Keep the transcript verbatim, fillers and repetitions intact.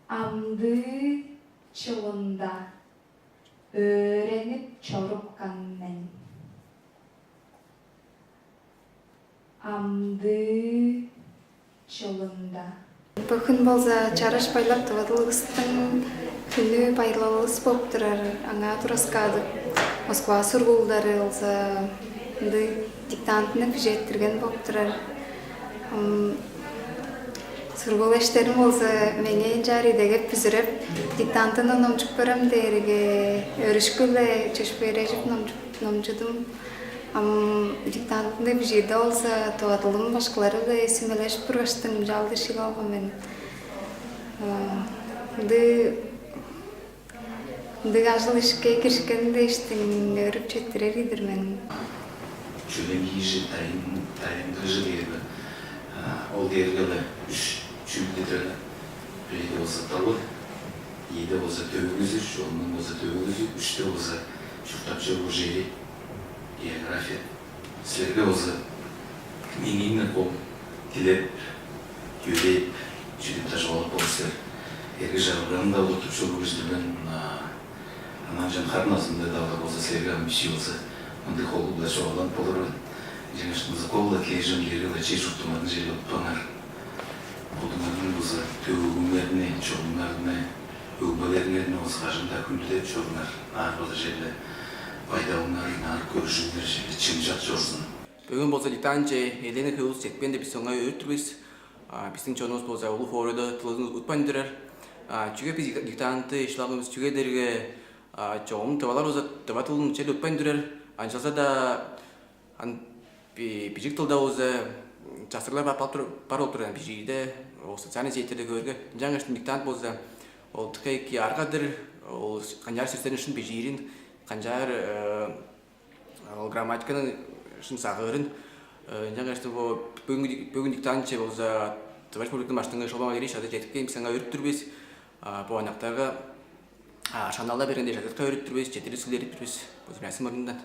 Амдыы чылында өөренип чорупкан мен. Амдыы чылында. Бөгүн болза чараш байлап тывадылывыстың хүнү, байырлалывыс болуп турар. Аңаа тураскаадып, Москва сургуулдары болза ындыг диктантыны бижиттирген болуп турар. Ам, сургуул эштерим болза меңээ ынчаар идегеп, бүзүреп, диктантыны номчуп көрем дээрге, өөрүшкү-биле чөпшээрежип номчуп, номчудум. Ам диктантыны бижиирде болза, тыва дылым башкылары-биле сүмелешип тургаштың, ынчалдыр шилип алган мен. Ындыг, ындыг ажыл-ишке киришкеним дээштиң, өөрүп четтирер-дир мен. Чүлең кижи дайын, дайын кижи дээр бе? А, ол дээрге-ле үш чүүлдү-дүр. Бирээде болза дылы, ийиде болза төөгүзү, чонунуң болза төөгүзү, үште болза чурттап чоруур чери, география. Силерге болза меңээ кол дилеп, йөрээп, чүдүп-дажып алып болур силер. Эрге-чагырганы-даа удуртуп чоруур кижи-дир мен, а, анаа ынчан харын азында-даа болза силерге ам бичии болза мындыг холу-биле чугааланып болур мен. Ынчангаш болза кол-ла кежиим дээрге-ле чер-чуртуңарны черле утпаңар. Бодуңарның болза төөгүңерни, чонуңарны, өгбелериңерни болза кажан-даа хүндүлеп чоруңар. Ынаар болза черле байдалыңар, ынаар көрүжүңер черле чымчак чорзун. Бөгүн болза диктантче элээн хөй улус четпээн деп бис оңаа өөрүп тур бис. А, бистиң чонувус болза улуг хоорайда дылын утпайн турар. А, чүге бис диктантты шилип алганывыс, чүге дээрге, а, чогум тывалар болза тыва дылын черле утпайн турар. Ынчалза-даа ам би-, бижик дылда болза частырыглар бар, бар тур-, бар болуп турар, ам бижиирде, ол социальный сетьтерде көөрге. Ынчангаш диктант болза ол дыка эки арга-дыр, ол канчаар сөстерин шын бижиирин, канчаар, э, ол грамматиканы шын сагыырын. Э, ынчангаш бо бөгүн, бөгүн диктантче болза Тыва Республиканың Баштыңы Шолбан Валерьевич азы чедип кээп, бис аңаа өөрүп тур бис. А, бо аныяктарга, а, шаңналдап берген дээш азыртка өөрүп тур бис, четтирдивис, хүндүледип тур бис. Бо Зумиясы мурнундан.